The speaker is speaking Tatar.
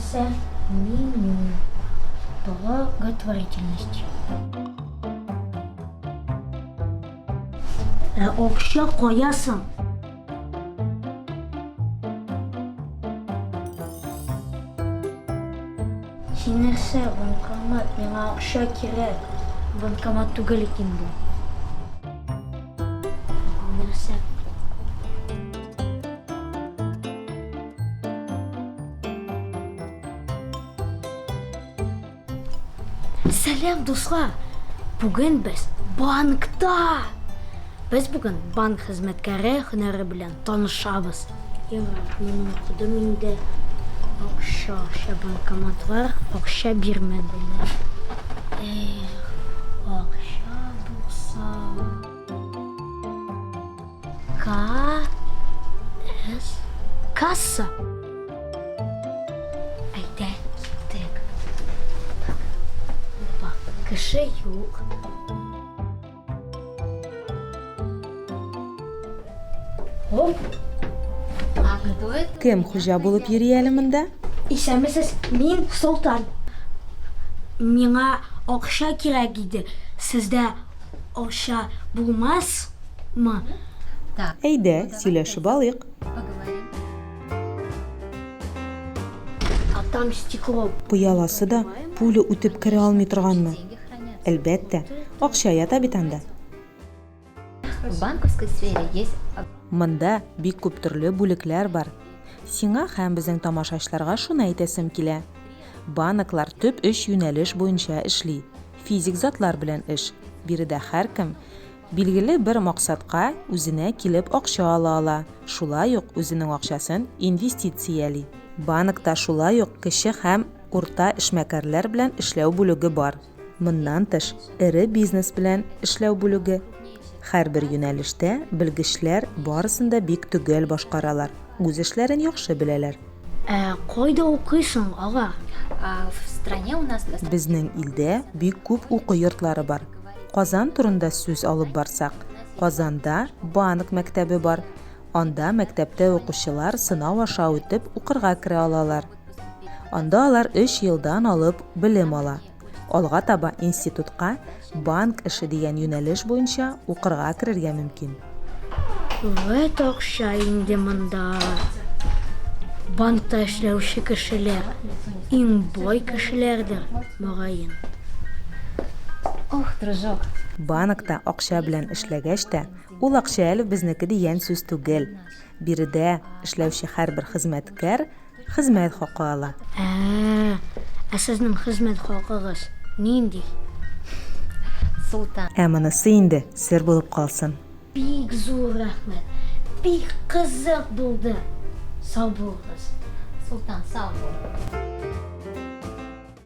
Нәрсә? Меню. Благотворительность. Ә акча кая соң? Син нәрсә, банкомат, миңа акча кирәк. Банкомат түгел икән бу. Бу нәрсә? Сәлам, дуслар! Бүген без банкта! Без бүген банк хезмәткәре һөнәре белән танышабыз. Ярар, моны укыдым инде. Акча, акча, банкоматлар акча бирмәделәр. Эх, акча булса. К С Касса. Әйдә, киттек. Так. Опа, кеше юк. Оп. Кем хуҗа булып йөри әле монда? Исәнмесез, мин Солтан. Миңа акча кирәк иде. Сездә акча булмасмы? Әйдә, сөйләшеп алыйк. А там стекло. Пыяласы да пуля үтеп керә алмый торганмы? Әлбәттә, акча ята бит анда. В банковской сфере есть Монда бик күп төрле бүлекләр бар. Сиңа һәм безнең тамашачыларга шуны әйтәсем килә. Банклар төп өч юнәлеш буенча эшли. Физик затлар белән эш. Биредә һәркем билгеле бер максатка үзенә килеп акча ала ала, шулай ук үзенең акчасын инвестицияли. Банкта шулай ук кече һәм урта эшмәкәрләр белән эшләү бүлеге бар. Моннан тыш, эре бизнес белән эшләү бүлеге. Һәрбер юнәлештә белгечләр барысын да бик төгәл башкаралар, үз эшләрен яхшы беләләр. Ә кайда укыйсың, ага? В стране у нас достаточно. Безнең илдә бик күп уку йортлары бар. Казан турында сүз алып барсак, Казанда банк мәктәбе бар. Анда мәктәптә укучылар сынау аша үтеп укырга керә алалар. Анда алар өч елдан алып белем ала. Алга таба институтка банк эше дигән юнәлеш буенча укырга керергә мөмкин. Вәт акча инде монда. Банкта эшләүче кешеләр иң бай кешеләрдер, мөгаен. Ох, дружок. Банкта акча белән эшләгәч тә, ул акча әле безнеке дигән сүз түгел. Биредә эшләүче һәрбер хезмәткәр хезмәт хакы ала. Ә, ә сезнең хезмәт хакыгыз нинди? Солтан. Ә монысы инде сер булып калсын. Бик зур рәхмәт. Бик кызык булды. Сау булыгыз. Солтан, сау бул.